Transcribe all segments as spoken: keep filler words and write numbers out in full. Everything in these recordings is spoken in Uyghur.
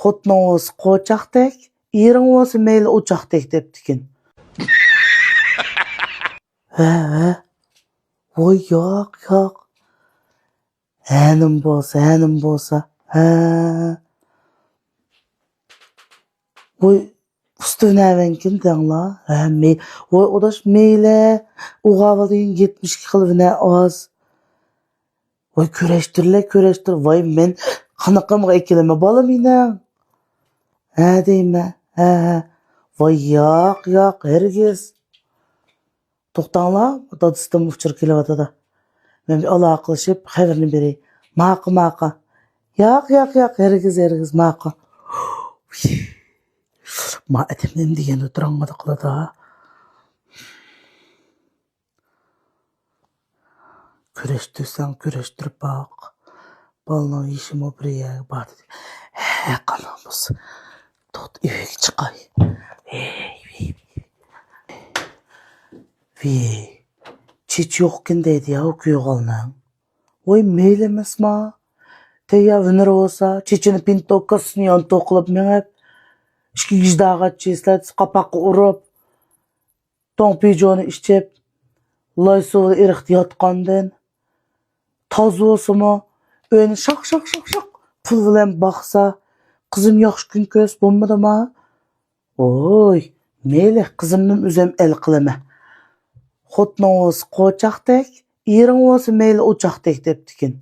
خوتۇنۇڭ بولسا قوچاقتەك، ئېرىڭ بولسا مەيلى ئوچاقتەك دەپتىكەن. ھە، ھە. ۋاي، ياق، ياق. ھەنىم بولسا، ھەنىم بولسا. ھە. ۋاي، ئۇستىنەۋەنكىن دەڭلا. ھە، مەي-، ۋاي، ئاداش، مەيلى. ئۇغاۋۇل دېگەن يەتمىش ئىككى خىل ۋىنە ئاز. ۋاي، كۈرەشتۈرلە، كۈرەشتۈر. ۋاي، مەن قانىقىمغا ئەكېلىمە بالام يېنىڭ. ھە دەيمە. ھە، ھە. ۋاي، ياق، ياق، ھەرگىز. توختاڭلار، دادىسىدىن ئۇچۇر كېلىۋاتىدۇ. مەن بىر ئالاقىلىشىپ خەۋىرىنى بېرەي. ماقۇ، ماقۇ. ياق، ياق، ياق، ھەرگىز، ھەرگىز، ماقۇ. ما ئادەم نېمە دېگەندە تۇرالمىدى قىلىدۇ. كۈرەشتۈرسەڭ كۈرەشتۈرۈپ باق. بالىنىڭ يېشىمۇ بىر يەرگە بار دېدى. ھە، قانداق بولسا. توختا، ئۆيگە چىقاي. ھېي، ھېي، ھېي. ۋىي. چېچى يوقكەن دەيدۇ يا، ئۇ كۆيۈغالنىڭ. ۋاي، مەيلى ئەمەسما. تەييار ھۈنىرى بولسا، چېچىنى پىنتو، كاسىسىنى يانتۇ قىلىپ مېڭىپ، ئىككى گىژداغاچ چېسلەت قاپاققا ئۇرۇپ، توڭپىجونى ئىچىپ، لاي سۇ بىلەن ئېرىقتا ياتقاندىن، تازا بولسىمۇ، ئۆينى شاق، شاق، شاق، شاق پۇل بىلەن باقسا، قىزىم ياخشى كۈن كۆرسە بولمىدىما؟ ۋوي، مەيلى، قىزىمنىمۇ ئۆزۈم ئەل قىلىمەن. خوتۇنۇڭ بولسا قوچاقتەك، ئېرىڭ بولسا مەيلى ئوچاقتەك دەپتىكەن.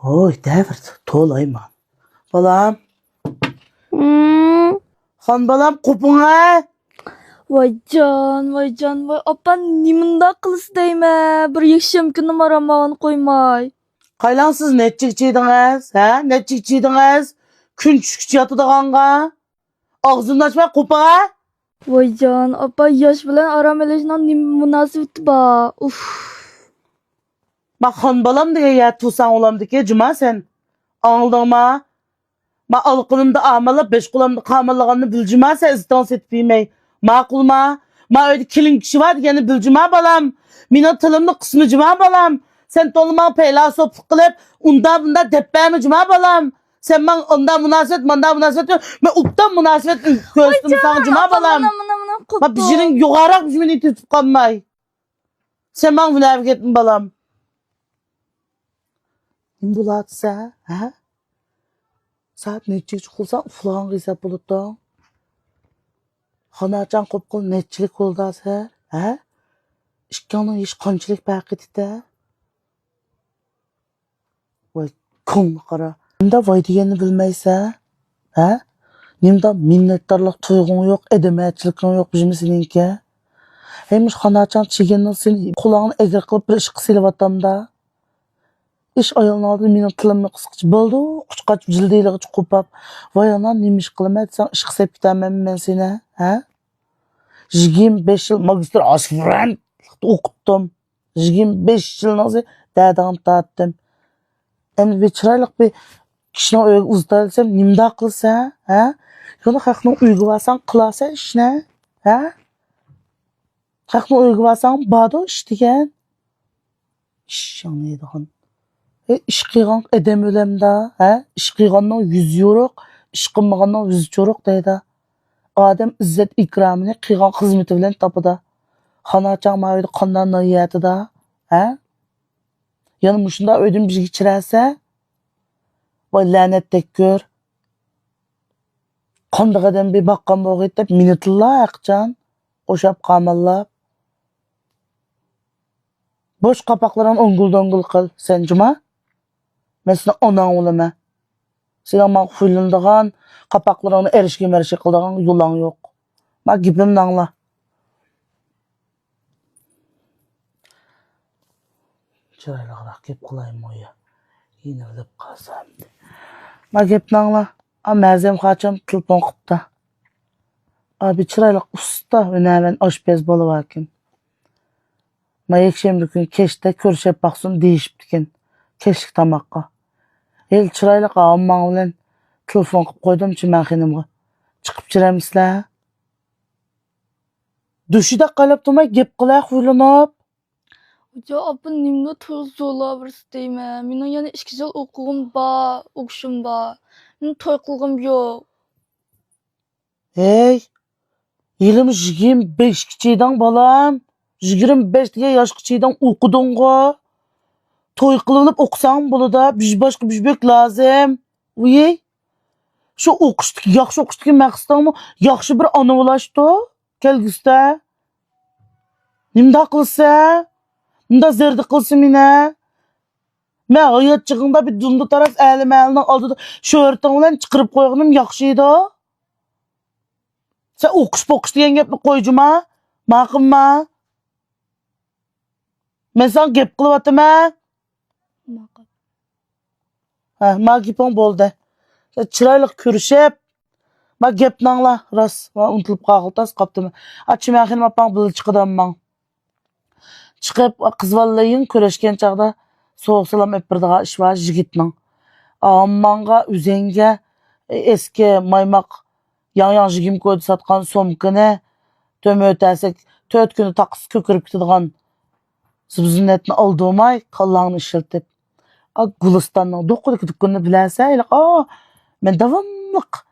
ۋوي، دەۋر تولايمان. بالام. ھىم. خان بالام، قوپۇڭ ھە؟ ۋايجان، ۋايجان، ۋاي ئاپا، نېمانداق قىلىسىز دەيمەن، بىر يەكشەممە كۈننىمۇ ئارام ئالغىلى قويماي. قايلاڭ سىز نەچچىگە چىدىڭىز، ھە؟ نەچچىگە چىدىڭىز؟ كۈن چۈشكىچە ياتىدىغانغا. ئاغزىمنى ئاچماي قوپۇڭ ھە؟ ۋايجان، ئاپا، ياش بىلەن ئارام ئېلىشنىڭ نېمە مۇناسىۋىتى بار؟ ئۇف. ما خان بالام دېگەن يا تۇرساڭ ئۇلامدىكى جۇما سەن. ئاڭلىدىڭما؟ ما ئالىقىنىمدا ئامانلاپ، بەش قولامدا قاماللىغاننى بىلجىما سەن ئىززىتىڭنى سېتىپ يېمەي. ماقۇلما؟ ما ئۆيدە كېلىن كىشى بار دېگەننى بىلجىما بالام. مېنىڭ تىلىمنى قىسمىجىما بالام. سەن تولا ماڭا پەيلاسوپلۇق قىلىپ، ئۇندا بۇندا دەپ بەرمىجىما بالام. سەن ماڭا ئاندا مۇناسىۋەت، ماندا مۇناسىۋەت، مەن ئوبدان مۇناسىۋەت كۆرسىتىم ساڭا جۇما بالام. مانا، مانا، مانا، ما بىجىرىڭ يوغانراق بىجىمىنى تېتىپ قالماي. سەن ماڭا ھۈنەرگە كەتمە بالام. نېمە بولاتسە، ھە؟ سائەت نەچچىگىچە ئۇخلىساڭ ئۇخلىغانغا ھېساب بولىدۇ. خاناچاڭ قوپقىلى نەچچىلىك بولدى سەن، ھە؟ ئىككىڭنىڭ يېشى قانچىلىك پەرق ئېتىتە؟ ۋاي، كۆڭلى قارا. نېمىدا ۋاي دېگەننى بىلمەيسەن، ھە؟ نېمىدا مىننەتدارلىق تۇيغۇڭ يوق، ئادەمەتچىلىكىڭ يوق بىزمۇ سېنىڭكى. ھەي، مۇشۇ خاناچاڭ چىگىننىڭ سېنى قۇلاقنى ئەگرى قىلىپ بىر ئىشقا سېلىۋاتامدا. ئىش ئايالنىڭ ئالدىدا مېنىڭ تىلىمنى قىسقىچە بولدى، قۇچقاچ جىلدىيلىغىچە قوپاپ. ۋاي ئانا، نېمە ئىش قىلىمەن دېسەڭ، ئىشقا سېلىپ كېتەرمەنمۇ مەن سېنى، ھە؟ يىگىرمە بەش يىل ماگىستر ئاسپىرانت ئوقۇتتۇم. يىگىرمە بەش يىلنىڭ دەردىڭنى تارتتىم. ئەمدى بىر چىرايلىق بىر كىشىنىڭ ئۆيىگە ئۇزىتايلىسام، نېمىنداق قىلىسەن، ھە؟ يەنە خەقنىڭ ئۆيىگە بارساڭ، قىلارسەن ئىشنى، ھە؟ خەقنىڭ ئۆيىگە بارساڭ، باردۇ ئىش دېگەن. ئىش ئاڭلايدىغان. ھە، ئىش قىلغان ئادەم ئۆلەمدا، ھە؟ ئىش قىلغاننىڭ يۈزى يورۇق، ئىش قىلمىغاننىڭ يۈزى چورۇق دەيدۇ. ئادەم ئىززەت ئىكرامىنى قىلغان خىزمىتى بىلەن تاپىدۇ. خاناچاڭ ما ئۆيدە قانداق نان يەتىدۇ، ھە؟ يەنە مۇشۇنداق ئۆيدىن بىزگە چىرەسە، ۋاي لەنەتتەك كۆر. قانداق ئادەم بىر باققان بولغىيت دەپ مېنى تىللا ھەقىچان قوشاپ قاماللاپ. بوش قاپاقلىرىڭنى ئوڭگۇل-دوڭگۇل قىل، سەن جۇما. مەن سېنىڭ ئاناڭ بولىمەن. سېنىڭ ماڭا خۇيلىنىدىغان، قاپاقلىرىڭنى ئەرشكە-مەرشكە قىلىدىغان يولۇڭ يوق. ما گېپىمنى ئاڭلا. چىرايلىقراق گەپ قىلايمۇ يا؟ يېنىۋېلىپ قالسام. ما گەپنى ئاڭلا. ئا، مەزەم خاچام تېلېفون قىپتا. ئا، بىر چىرايلىق ئۇستا ھۈنەرۋەن ئاشپەز بولۇۋەركىن. ما يەكشەنبە كۈنى كەچتە كۆرۈشۈپ باقسۇن دېيىشىپتىكەن. كەچلىك تاماققا. ھېلى چىرايلىق ھامماڭ بىلەن تېلېفون قىپ قويدۇمچۇ مەن خېنىمغا. چىقىپ چۈرەمسىلەر؟ دۈشىدەك قايلاپ تۇرماي گەپ قىلە خۇيلىنىپ. خوجا ئاپا نېمىلا توي زورلاۋېرىسىز دەيمەن. مېنىڭ يەنە ئىككى يىل ئوقۇغۇم بار، ئوقۇشۇم بار. مېنىڭ توي قىلغۇم يوق. ھەي، ھېلىمۇ يىگىرمە بەشكە چىداڭ، بالام. يىگىرمە بەش دېگەن ياشقا چىداڭ، ئوقۇدۇڭغۇ. توي قىلىۋېلىپ ئوقۇساڭ بولىدۇ، بىز باشقا بىز بۆك لازىم. ۋىي. شۇ ئوقۇشتىكى، ياخشى ئوقۇشتىكى مەقسىتىڭمۇ ياخشى بىر ئانا بولاشتۇ كەلگۈسىدە. نېمىنداق قىلسا؟ مۇنداق زەردە قىلسا مېنى؟ مەن ھايات چېغىڭدا بىر دۇمدا تاراس ئەلىم ئەلنىڭ ئالدىدا شۆھرىتىڭ بىلەن چىقىرىپ قويغىنىم ياخشى ئىدى. سەن ئوقۇش پوقۇش دېگەن گەپنى قوي جۇما. ماقۇلما؟ مەن ساڭا گەپ قىلىۋاتىمەن. ماقۇل. ھە، ما گېپىڭ بولدى. سەن چىرايلىق كۆرۈشۈپ، ما گەپنى ئاڭلا، راست، ما ئۇنتۇلۇپ قالغىلى تاس قاپتىمەن. ئا، چىمەن خېنىم ئاپاڭ بىللە چىقىدۇ ئەمماڭ. چىقىپ، قىز بالىلار يېڭى كۆرۈشكەن چاغدا سوغۇق سالام ئېلىپ بېرىدىغان ئىش بار يىگىتنىڭ. ئامماڭغا، ئۆزەڭگە ئەسكى مايماق، ياڭياڭ يىگىرمە كويدا ساتقان سومكىنى، تۆمۈر تەسەك، تۆت كۈندە تاقىسى كۆكىرىپ كېتىدىغان زىبۇزىننەتنى ئالدۇرماي، كاللاڭنى ئىشلىتىپ. ئا، گۈلىستاننىڭ دوقىدىكى دۇكىنىنى بىلەسەن؟ ھېلىقى، ئا، مەن داۋاملىق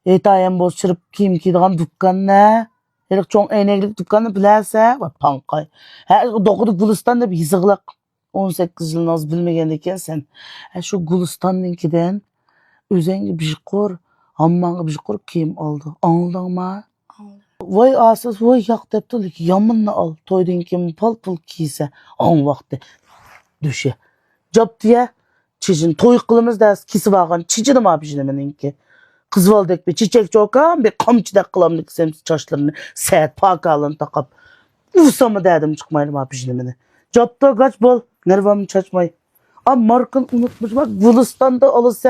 ھېيتايەم بولسا چىرىپ كىيىم كىيىدىغان دۇكاننى، ھېلىقى چوڭ ئەينەكلىك دۇكاننى بىلەسەن؟ ۋە پاڭقاي. ھە، دوقىدا گۈلىستان دەپ يېزىقلىق. ئون سەككىز يىلنى ھازىر بىلمىگەندىكەنسەن. ھە، شۇ گۈلىستاننىڭكىدىن ئۆزەڭگە بىر قۇر، ھامماڭغا بىر قۇر كىيىم ئالدى. ئاڭلىدىڭما؟ ئاڭلىدىم. ۋاي ئاسىز، ۋاي ياق دەپتۇ، لېكىن يامىنىنى ئال. تويدىن كېيىن پال-پۇل كىيسە، ئاڭ ۋاقتى. دۈشە. جاپتىيە. چېچىنى توي قىلىمىز دەس، كېسىۋالغان چېچىنى ما بىژنىمىنىڭكى. قىز بالىدەك بىر چېچەك چوكان، بىر قامچىدەك قىلامدىكى سەمسە چاچلىرىنى سەت پاكالىنى تاقاپ. ئۇرساممۇ دەردىم چىقمايدۇ ما بىژنىمىنى. جاپتا گاچ بول، نېرۋامنى چاچماي. ئا، ماركىنى ئۇنتۇمىسا، گۈلىستاندا ئالىسەن.